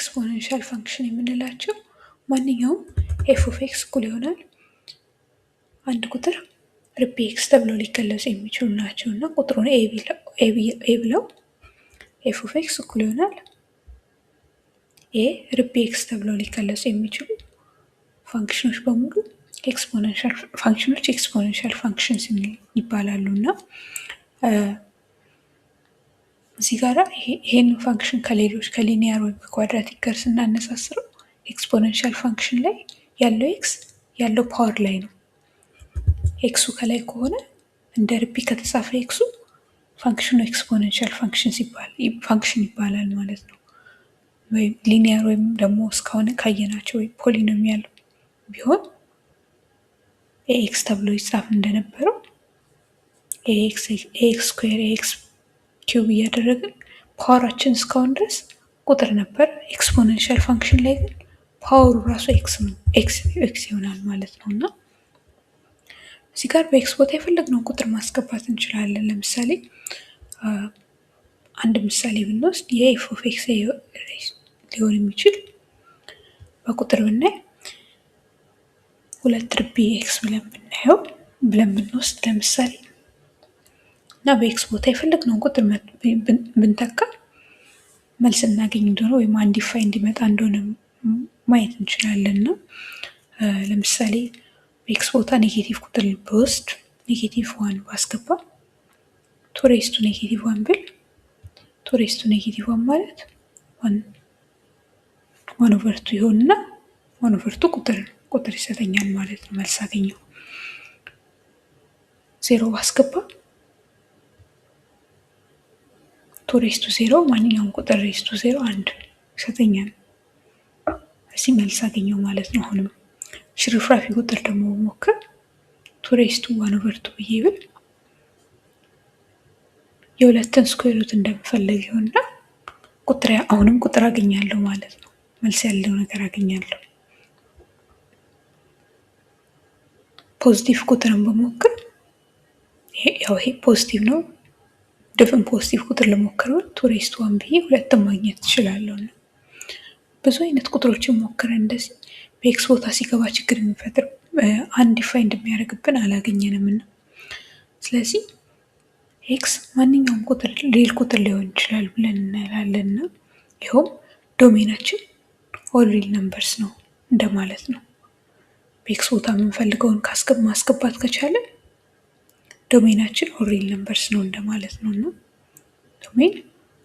Exponential function የምንላቸው ማንኛውም f of x እኩል ይሆናል አንድ ቁጥር ርቢ x ተብለው ሊገለጹ የሚችሉ ናቸው እና ቁጥሩን a ብለው f of x እኩል ይሆናል a ርቢ x ተብለው ሊገለጹ የሚችሉ function ኖች በሙሉ exponential function ኖች exponential functions ይባላሉ። እና እዚህ ጋራ ይሄንን function ከሌሎች ከ linear ወይም ከ quadratic ጋር ስናነጻጽረው exponential function ላይ ያለው x ያለው power ላይ ነው። ኤክሱ ከላይ ከሆነ እንደ ርቢ ከተጻፈ x ኡ function ኑ exponential function ይባላል ማለት ነው። ወይም linear ወይም ደግሞ እስካሁን ካየናቸው ወይ polynomial ቢሆን x ተብሎ ይጻፍ እንደነበረው x square x cube እያደረግን power ኣችን እስካሁን ድረስ ቁጥር ነበር። Exponential function ላይ ግን power ኡ ራሱ x ነው፣ x x ይሆናል ማለት ነው። እና እዚህ ጋር በ x ቦታ የፈለግነውን ቁጥር ማስገባት እንችላለን። ለምሳሌ አንድ ምሳሌ ብንወስድ የ f of x ሊሆን የሚችል በቁጥር ብናይ ሁለት ርቢ x ብለን ብናየው ብለን ብንወስድ ለምሳሌ እና በ x ቦታ የፈለግነውን ቁጥር ብንተካ መልስ እናገኝ እንደሆነ ወይም undefined እንዲመጣ እንደሆነ ማየት እንችላለን። እና ለምሳሌ በ x ቦታ negative ቁጥር ብወስድ negative one ባስገባ two raised to negative one ብል two raised to negative one ማለት one over two ይሆንና one over two ቁጥር ይሰጠኛል ማለት ነው። መልስ አገኘው። ዜሮ ባስገባ two raised to zero ማንኛውም ቁጥር raised to zero አንድ ይሰጠኛል። እዚህ መልስ አገኘው ማለት ነው። አሁንም ሽርፍራፊ ቁጥር ደግሞ ብሞክር two raised to one over two ብዬ ብል የሁለትን square root እንደምፈለግ ይሆንና ቁጥር አሁንም ቁጥር አገኛለሁ ማለት ነው። መልስ ያለው ነገር አገኛለሁ። Positive ቁጥርን ብሞክር ያው ይሄ positive ነው። ድፍን positive ቁጥር ልሞክር two raised to one ብዬ ሁለትን ማግኘት እችላለሁ። እና ብዙ አይነት ቁጥሮችን ሞክረን እንደዚህ በ x ቦታ ሲገባ ችግር የሚፈጥር undefined የሚያደርግብን አላገኘንም። እና ስለዚህ x ማንኛውም ቁጥር real ቁጥር ሊሆን ይችላል ብለን እንላለን። እና ይኸውም domain ኣችን all real numbers ነው እንደማለት ነው። በ x ቦታ የምንፈልገውን ማስገባት ከቻለ domain ኣችን all real numbers ነው እንደማለት ነው። እና domain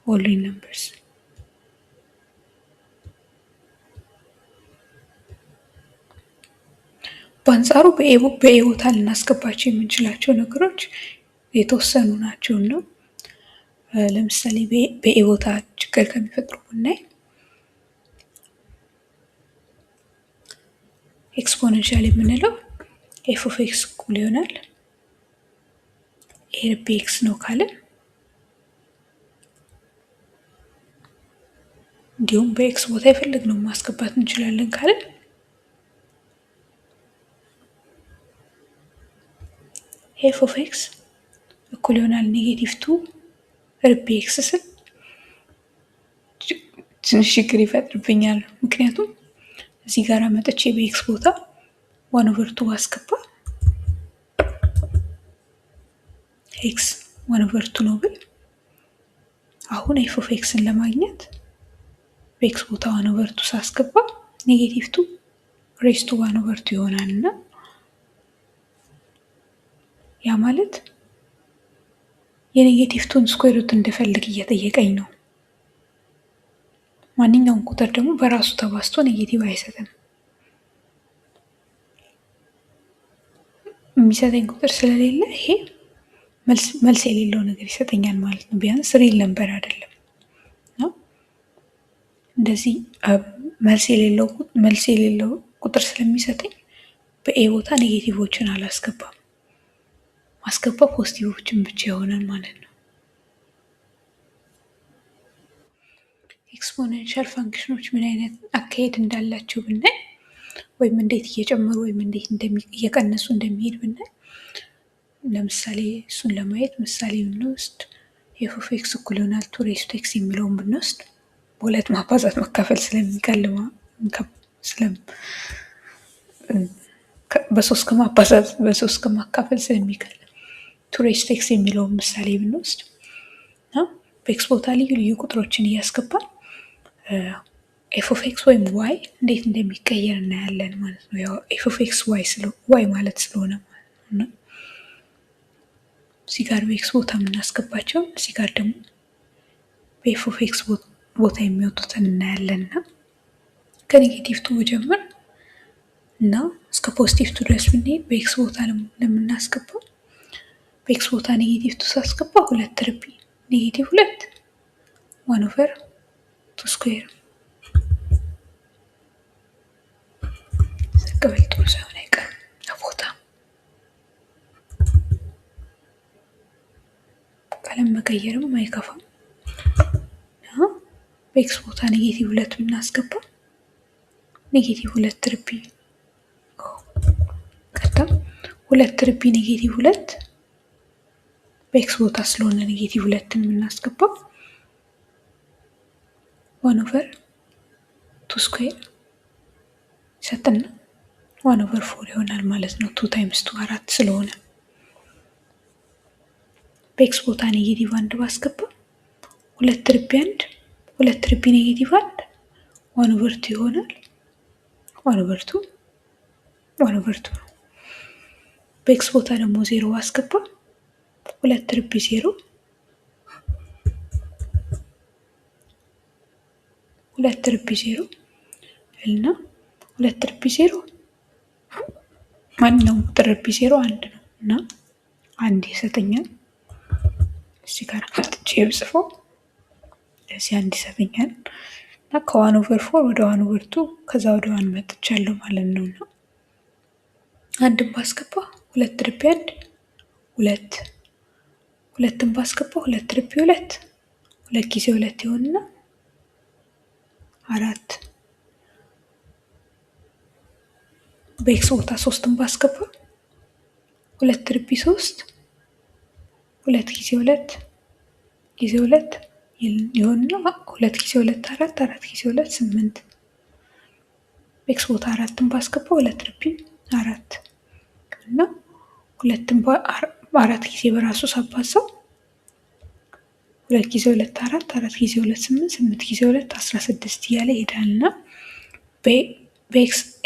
all real numbers። በአንጻሩ በ a ቦታ ልናስገባቸው የምንችላቸው ነገሮች የተወሰኑ ናቸው። እና ለምሳሌ በ a ቦታ ችግር ከሚፈጥሩ ብናይ exponential የምንለው f of x እኩል ይሆናል a ርቢ x ነው ካልን እንዲሁም በ x ቦታ የፈለግነውን ማስገባት እንችላለን ካልን f of x እኩል ይሆናል negative two ርቢ x ስል ትንሽ ችግር ይፈጥርብኛል። ምክንያቱም እዚህ ጋር መጥቼ በ x ቦታ one over two ባስገባ x one over two ነው ብል አሁን f of x ን ለማግኘት በ x ቦታ one over two ሳስገባ negative two raised to one over two ይሆናል። እና ያ ማለት የ negative two ን square root እንድፈልግ እየጠየቀኝ ነው። ማንኛውም ቁጥር ደግሞ በራሱ ተባዝቶ negative አይሰጥም። የሚሰጠኝ ቁጥር ስለሌለ ይሄ መልስ የሌለው ነገር ይሰጠኛል ማለት ነው። ቢያንስ real number አይደለም። እንደዚህ መልስ የሌለው ቁጥር ስለሚሰጠኝ በ a ቦታ negative ኦችን አላስገባም። ማስገባው positive ኦችን ብቻ ይሆናል ማለት ነው። Exponential function ኖች ምን አይነት አካሄድ እንዳላቸው ብናይ ወይም እንዴት እየጨመሩ ወይም እንዴት እየቀነሱ እንደሚሄድ ብናይ ለምሳሌ እሱን ለማየት ምሳሌ ብንወስድ f of x እኩል ይሆናል two raised to x የሚለውን ብንወስድ በሁለት ማባዛት ማካፈል ስለሚቀል በሶስት ከማባዛት በሶስት ከማካፈል ስለሚቀል two raised to x የሚለውን ምሳሌ ብንወስድ እና በ x ቦታ ልዩ ልዩ ቁጥሮችን እያስገባን f of x ወይም y እንዴት እንደሚቀየር እናያለን ማለት ነው። ያው f of x y ማለት ስለሆነ ማለት ነው። እና እዚህ ጋር በ x ቦታ የምናስገባቸው እዚህ ጋር ደግሞ በ f of x ቦታ የሚወጡትን እናያለን። እና ከ negative two ጀምር እና እስከ positive two ድረስ ብንሄድ በ x ቦታ ለምናስገባው በ x ቦታ negative two ሳስገባ ሁለት ርቢ negative ሁለት one over two square ዝቅ ብል ጥሩ ሳይሆን አይቀርም ቦታ ቀለም መቀየርም አይከፋም። በ x ቦታ negative ሁለት ብናስገባ negative ሁለት ርቢ ቀጥታ ሁለት ርቢ negative ሁለት በ x ቦታ ስለሆነ negative ሁለትን የምናስገባው one over two square ይሰጥና one over four ይሆናል ማለት ነው። two times two አራት ስለሆነ በ x ቦታ negative አንድ ባስገባ ሁለት ርቢ አንድ ሁለት ርቢ negative አንድ one over two ይሆናል። one over two one over two ነው። በ x ቦታ ደግሞ ዜሮ ባስገባ ሁለት ርቢ ዜሮ ሁለት ርቢ ዜሮ እና ሁለት ርቢ ዜሮ ማንኛውም ቁጥር ርቢ ዜሮ አንድ ነው እና አንድ ይሰጠኛል። እዚህ ጋር አምጥቼ ብጽፈው እዚህ አንድ ይሰጠኛል እና ከ one over four ወደ one over two ከዛ ወደ one መጥቻለሁ ማለት ነው። እና አንድን ባስገባ ሁለት ርቢ አንድ ሁለት ሁለትን ባስገባ ሁለት ርቢ ሁለት ሁለት ጊዜ ሁለት ይሆንና አራት። በ x ቦታ ሶስትን ባስገባ ሁለት ርቢ ሶስት ሁለት ጊዜ ሁለት ጊዜ ሁለት ይሆንና ሁለት ጊዜ ሁለት አራት አራት ጊዜ ሁለት ስምንት። በ x ቦታ አራትን ባስገባ ሁለት ርቢ አራት እና ሁለትን አራት ጊዜ በራሱ ሳባዛው ሁለት ጊዜ ሁለት አራት አራት ጊዜ ሁለት ስምንት ስምንት ጊዜ ሁለት 16 እያለ ይሄዳል። እና በ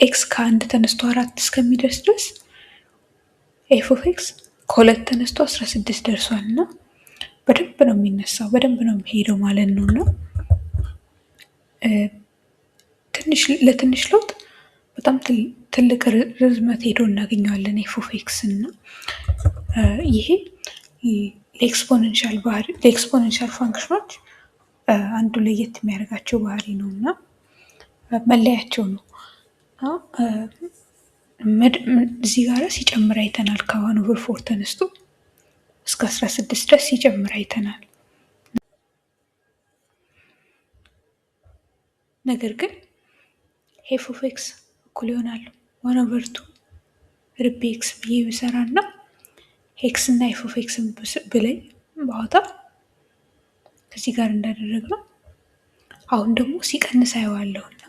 x ከአንድ ተነስቶ አራት እስከሚደርስ ድረስ f of x ከሁለት ተነስቶ 16 ደርሷል። እና በደንብ ነው የሚነሳው፣ በደንብ ነው የሚሄደው ማለት ነው። እና ትንሽ ለትንሽ ለውጥ በጣም ትልቅ ርዝመት ሄዶ እናገኘዋለን f of x። እና ይሄ ለ exponential ባህሪ ለ exponential function ኦች አንዱ ለየት የሚያደርጋቸው ባህሪ ነው እና መለያቸው ነው። እዚህ ጋር ሲጨምር አይተናል። ከ one over four ተነስቶ እስከ 16 ድረስ ሲጨምር አይተናል። ነገር ግን f of x እኩል ይሆናል one over two ርቢ x ብዬ ብሰራ እና x እና f of x ን ብለይ ባወጣ ከዚህ ጋር እንዳደረግነው አሁን ደግሞ ሲቀንስ አየዋለሁ። እና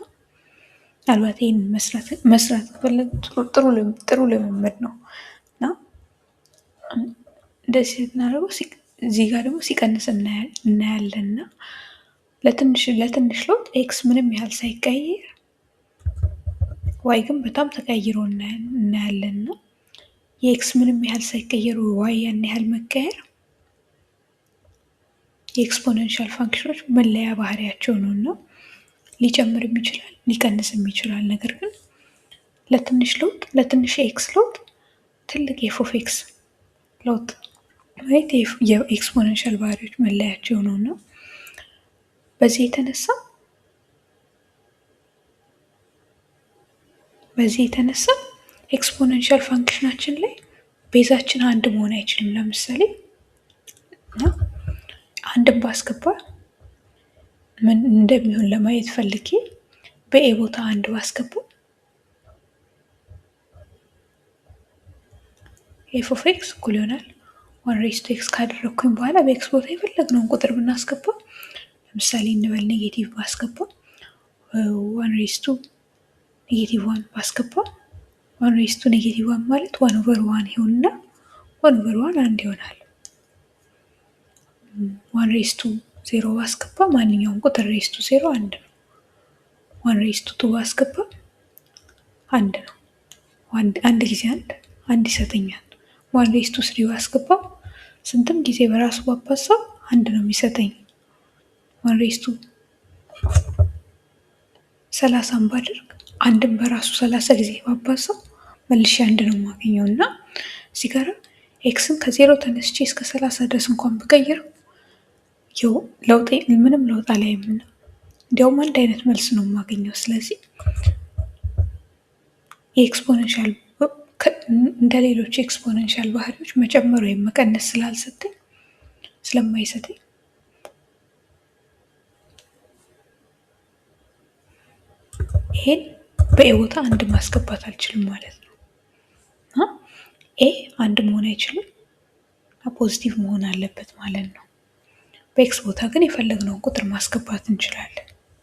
ምናልባት ይህን መስራት ከፈለግ ጥሩ ልምምድ ነው። እና እንደዚህ ስናደርገው እዚህ ጋር ደግሞ ሲቀንስ እናያለን። እና ለትንሽ ለውጥ x ምንም ያህል ሳይቀየር y ግን በጣም ተቀይሮ እናያለን። እና የ x ምንም ያህል ሳይቀየሩ y ያን ያህል መቀየር የ exponential function ኦች መለያ ባህሪያቸው ነው። እና ሊጨምርም ይችላል ሊቀንስም ይችላል። ነገር ግን ለትንሽ ለውጥ ለትንሽ x ለውጥ ትልቅ f of x ለውጥ ማየት የ exponential ባህሪዎች መለያቸው ነው። እና በዚህ የተነሳ exponential function ኣችን ላይ base ኣችን አንድ መሆን አይችልም። ለምሳሌ አንድን ባስገባ ምን እንደሚሆን ለማየት ፈልጌ በ a ቦታ አንድ ባስገባ f of x እኩል ይሆናል one raised to x ካደረግኩኝ በኋላ በ x ቦታ የፈለግነውን ቁጥር ብናስገባ ለምሳሌ እንበል negative ባስገባ፣ one raised to negative one ባስገባ፣ one raised to negative one ማለት one over one ይሆንና one over one አንድ ይሆናል። One raised to zero ባስገባ ማንኛውም ቁጥር raised to zero አንድ ነው። One raised to two ባስገባ አንድ ነው። አንድ ጊዜ አንድ አንድ ይሰጠኛል። One raised to three ባስገባ ስንትም ጊዜ በራሱ ባባዛው አንድ ነው የሚሰጠኝ። One raised to 30ን ባደርግ አንድም በራሱ 30 ጊዜ ባባዛው መልሼ አንድ ነው የማገኘው። እና እዚህ ጋር x ን ከ0 ተነስቼ እስከ 30 ድረስ እንኳን ብቀይረው ለውጥ ምንም ለውጥ አላይም እና እንዲያውም አንድ አይነት መልስ ነው የማገኘው። ስለዚህ የ exponential እንደ ሌሎች exponential ባህሪዎች መጨመር ወይም መቀነስ ስላልሰጠኝ፣ ስለማይሰጠኝ ይሄን በ a ቦታ አንድ ማስገባት አልችልም ማለት ነው። a አንድ መሆን አይችልም፣ positive መሆን አለበት ማለት ነው። በ x ቦታ ግን የፈለግነውን ቁጥር ማስገባት እንችላለን።